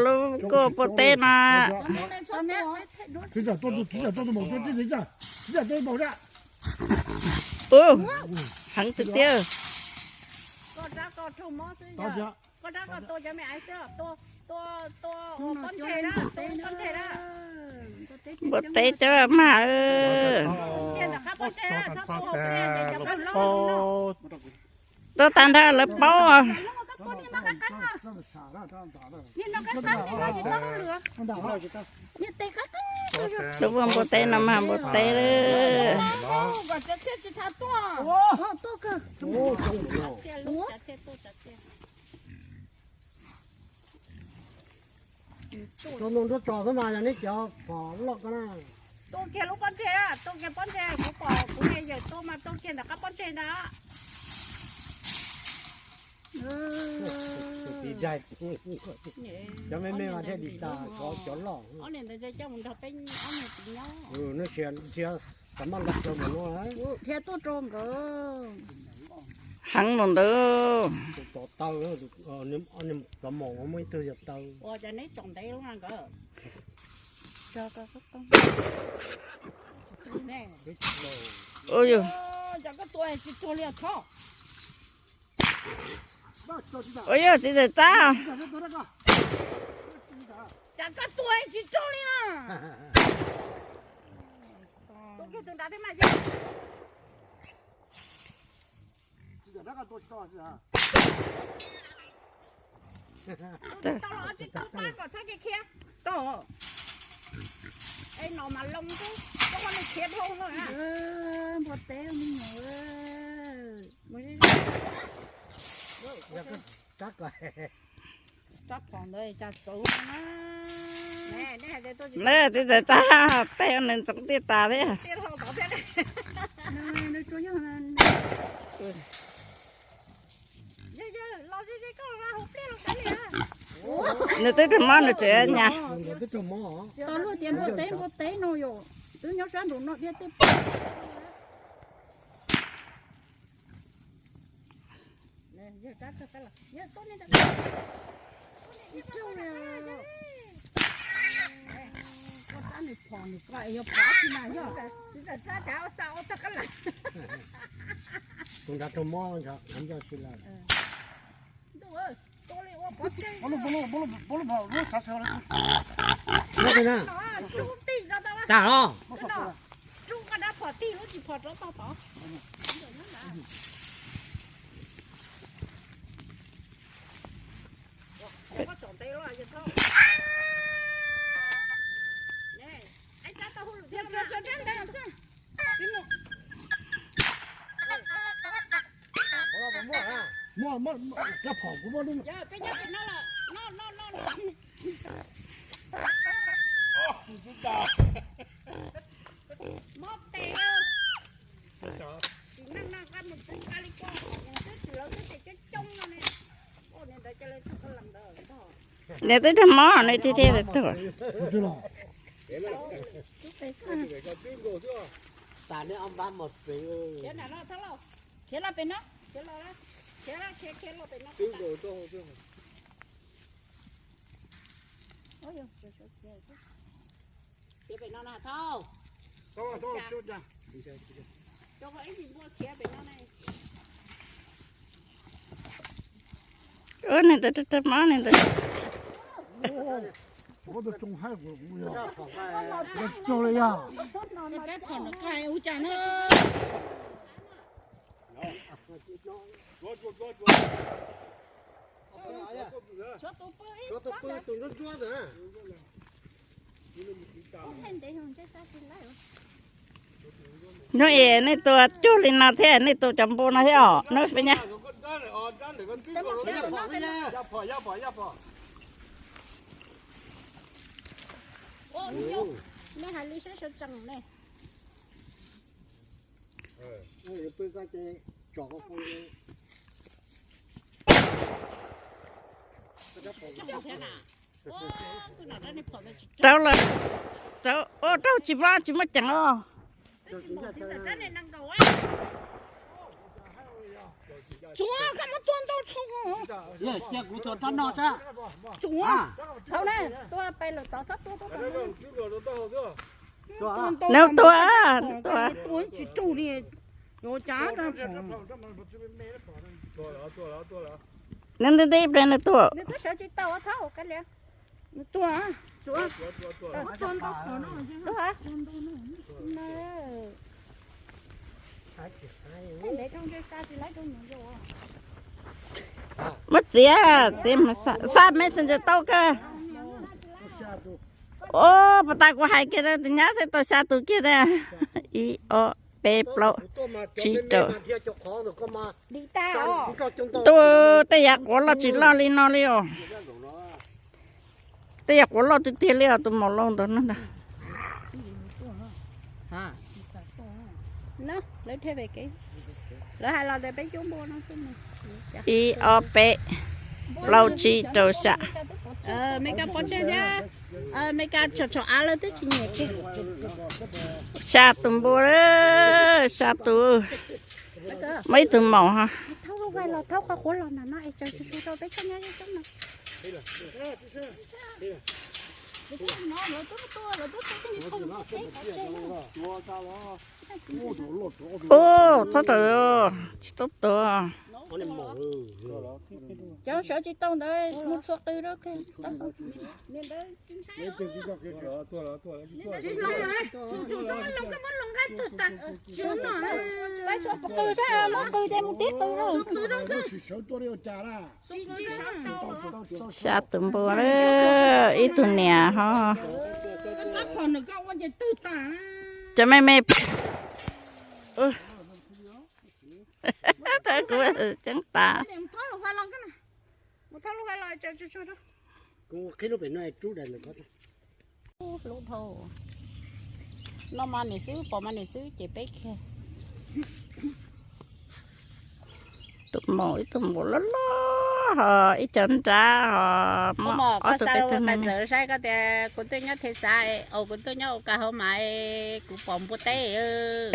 Lub kuj pob teb no. Ub, heev tiag tiag. Npua teb cov mag. Tuaj tag nrho lawv paub. Lub npua teb no mag npua teb. Tus nus nrog tso xwb mas yog neb cov phom loj ko na. Tua kiag lub pob ntseg, tua kiag pob ntseg, kuv pom kuv niag yawm tua mas tua kiag ntawm qab pob ntseg ntag. Cov me me mas thiaj li tas, cov loj. Ob niag ntawd coj mus nrog peb ob niag txiv nyob. Nws sia ntsia xav maj nrog plaws mus no. Thiab tuaj rau nkawd. Heev los ntawd. Tus tov taw, cov mom muaj ib tug yog taw. Ua cas neb tsom ntev lub na nkawd? Ua yog tsis tuag li tho. Ua yog txiv tawm txab. Cas koj tuag tsis tuag li na? Tus kiag tus nrad thiab mas yog. Tau los tsis tau pab kom txhob kev khiav. Tau. Es no mas loo xwb, koj muab nws khiav dhau no na. Npua teb me nyuam. Rab phom ntawd cas txawv na. Neb txiv tawm txab, tej nws ntxoov tiaj tas thiab. Nws twb raug mob nws tseem nyas. Tau luag tias npua teb npua teb no yom, twb nyob sab nraum no thiab tej. Tus nrad raug mob nrad, nco tsis lawm. Tag los. Muaj, muaj, rab phom kuv muaj lub. Nws twb raug mob nws thiaj thiaj tuag. Ua nws ntawd, mob nws ntawd. Nyob es nej tua cuag li no thiab nej tua cov npua no thiab os, neb peb nyab. Rau lawm, rau, rau tsis mob, tsis muaj ceem os. Tsuav, koj muab tua ntau dhau. Cia kuv tua rab noj sab. Tsuav. Thaum na, tua pem lawm tod txhob tua tuaj tod. Nws tua, nws tua. Tua tsis raug li, yuav cas rau pom. Nws nti nti ple nws tua. Nws twb sawv tsis tau thab ka liam. Nws tua, tsuav. Tua ntau dhau no. Muab txiav, txiav mas xa, xa messenger tau kawg. Ua, puas tas kuv hais kiag tias nyab xwb tau xya tus kiag tiag. Ib, ob, peb, plaub, tsib, rau. Ntuj, tej yav quav loj tsis loj li no li os. Tej yav quav loj tiag tiag li os, tus maum laus ntawd no ntag. Ib, ob, peb, plaub, tsib, rau, xya. Xya tus npua, xya tus. Muaj ib tug maum ho. Ub, txhob rawm, tsis tau tuag. Cov sawv tsis tau ntawd mus txhua qw rau. Xya tus npua, ib tug niam ho. Cov me me. Tau kuv ceeb tas. Hlub dhau. Noj mas niam xwb, pom mas niam xwb ces peb kiag. Tus maum ib tug npua loj loj ho ib co nrab ho muaj ob tug peb tug me me. Saib koj tias kuv twb nyob Thej Xav, kuv twb nyob Oklahoma, kuv pom npua teb.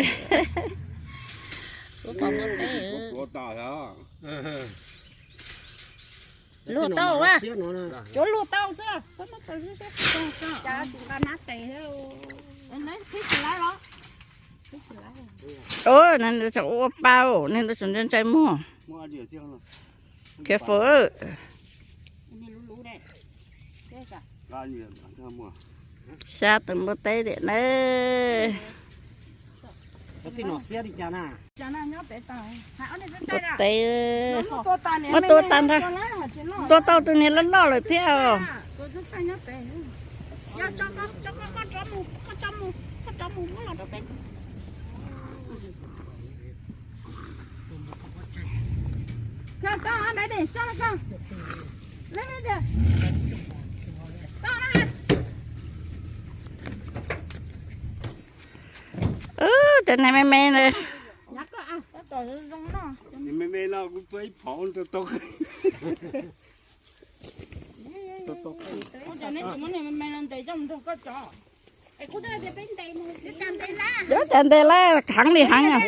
Kuv pom npua teb. Luag tau a, tsuav luag tau xwb. Ua, nws tseem ua pa, nws tseem ntsais ntsais muag. Careful. Xya tus npua teb tiam na. Npua teb. Muab tua tag ntag. Tua tau tus niag loj loj lawm thiab os. Cov neeg me me na. Cov cas ntes lawm, heev li heev.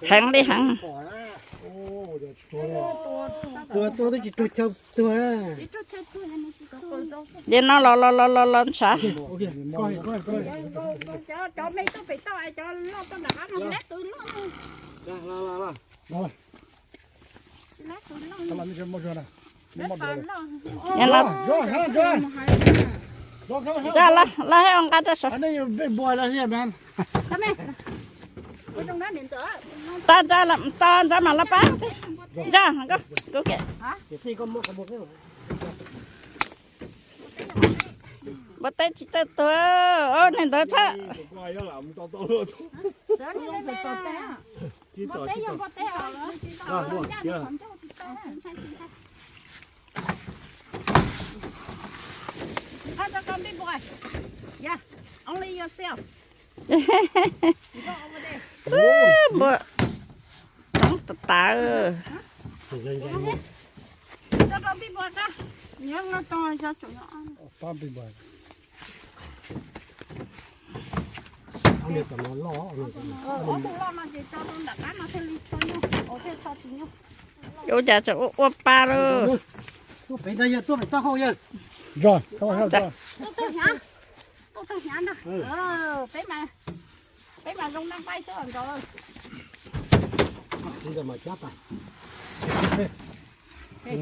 Heev li heev. Ces no los los los los los ntshav. Los, los, los, los hais ua nqa rau saum. Ntsa, ntsa, ntsa mas los pab. Ntsa, nkauj, nkauj kiag. Npua teb tsis txawj tuag, neeg ntawd txhob. Npua toob tas tas. Yuav ua cas tseem ua ua pa lawm. Tuaj pem ntag yawg, tuaj pem taub hau yawg. Tuaj tag hnyav, tuaj tag hnyav ntag. Peb mas, peb mas zoo naj nqaij xwb os nraug. Tus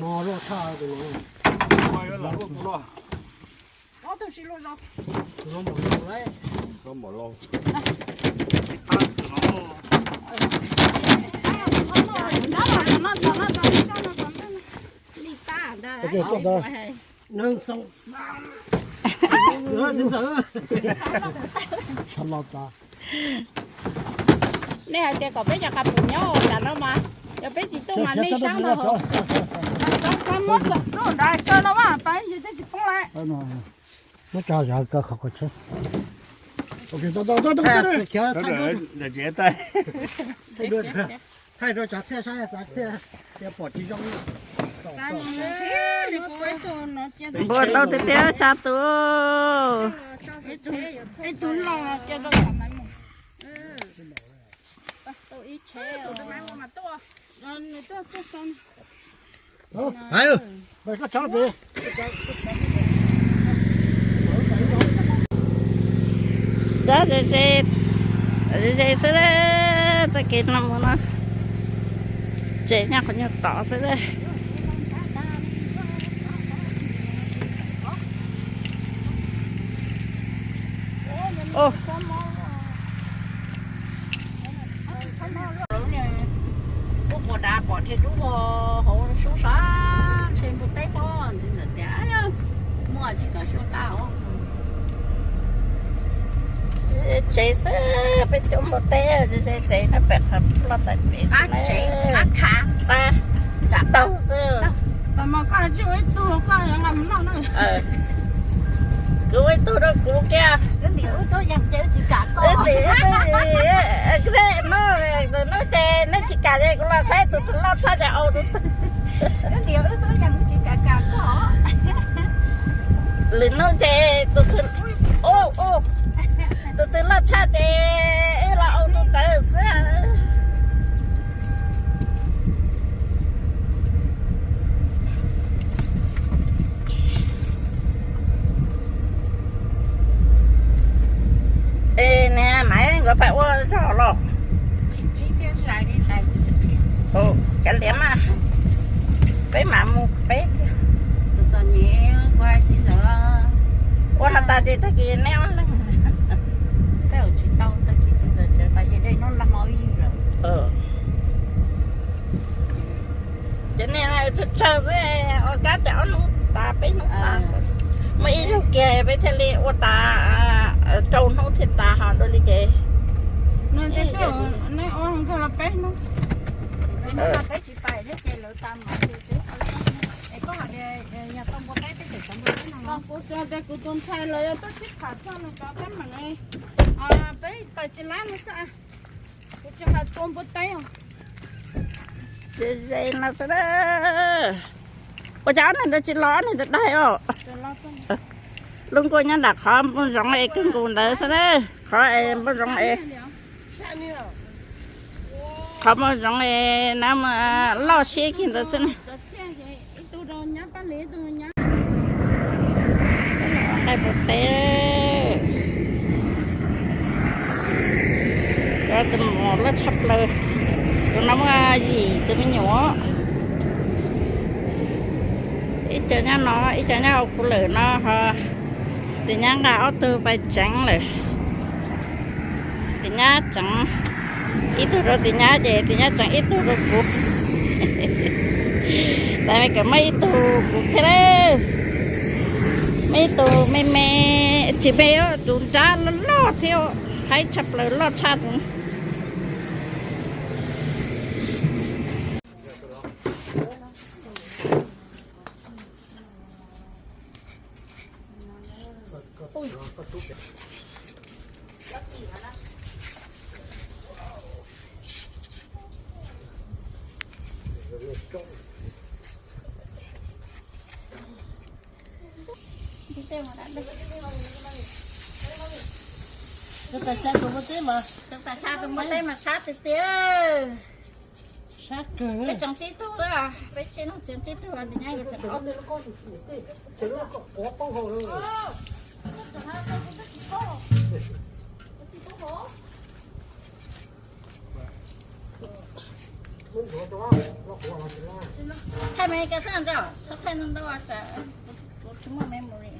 no loj tshaj tus no. Ob tug si luaj zog. Tus no npaum no lauj. Tus no npaum no. Li paj ntag. Neeg xoo. Nej hais tias kom peb cov qas pum nyob ua cas no mas, yog peb tsis tuaj mas nej sab ntawd. Muab txawm tuaj nrad kawg no mas pab yus thiaj tsis poob lawm. Muab tso zov kaw qhov qhov tsheb. Thaij rau cov txhiaj saib, txhiaj pom tsis zoo. Npua tau tiag tiag xya tus. Txhob ze ze, ze ze xwb, txoj kev no mus no, tsev nyob qhov nyuag tod xwb. Kuv quas dav pom dhia dub hauv sub sab ntshe npua teb pob ntxiv ntawm tias muaj tsis tau xyuas tau. Tsev xwb, peb cov npua teb tsev no pem qhov loj tais pem xwb. Tsis tau xwb. Kuv ua ib tug rau kuv kiag. Hnub ces nej tsis kam ces kuv los saib tus twg loj tshaj ces au tus twg. Lwm hnub ces tus twg, tus twg loj tshaj ces wb los au tus ntawd xwb. Es niam Maiv nkawd pais ua zog los? Kav liam mas, peb mam mus peb. Ua no tas ces tag kis neb ob leeg. Ces niaj tsawg tsawg xwb, ua kab tias ob hnub tas peb hnub tas xwb. Muaj ib zaug kiag peb thiaj li ua tas, rau hnub thiaj tas ho dua li ces. Kuv tias kuv tus ntxhais los yog tuaj sib tham txog nws cov teeb meem, peb pais tsis lab no xwb. Kuv tsis hais tua npua teb os. Ze ze no xwb na. Ua cas ob neeg ntawd tsis los, ob neeg ntawd daig os. Lub nkuaj nyob nram qhov npoo zoov es kawg nkaus ntawd xwb na. Qhov npoo zoov es, qhov npoo zoov es na, loj siab kiag ntawd xwb na. Nqaij npua teb, tus muam loj tshaj plaws, tus no muaj yim tus me nyuam. Ib co nyob no, ib co nyob hauv kuv lawm no ho. Tus nyab nqa ob tug pais tseev lawm. Tus nyab tseev ib tug rau tus nyab ces tus nyab tseev ib tug rau kuv. Tas me kawm muaj ib tug kuv thiab lawm. Muaj ib tug me me, tsis me, tus nrab loj loj thiab, haib tshaj plaws loj tshaj tus. Tus tas sa tus npua teb mas, tus tas sa tus npua teb mas sab tiag tiag. Peb tseem tsib tug, peb tsib leej tseem tsib tug, tus nyab yuav tseem ob. Thaij me ka sab ntawd, thaij ntau ntau, kuv tsis muaj memory.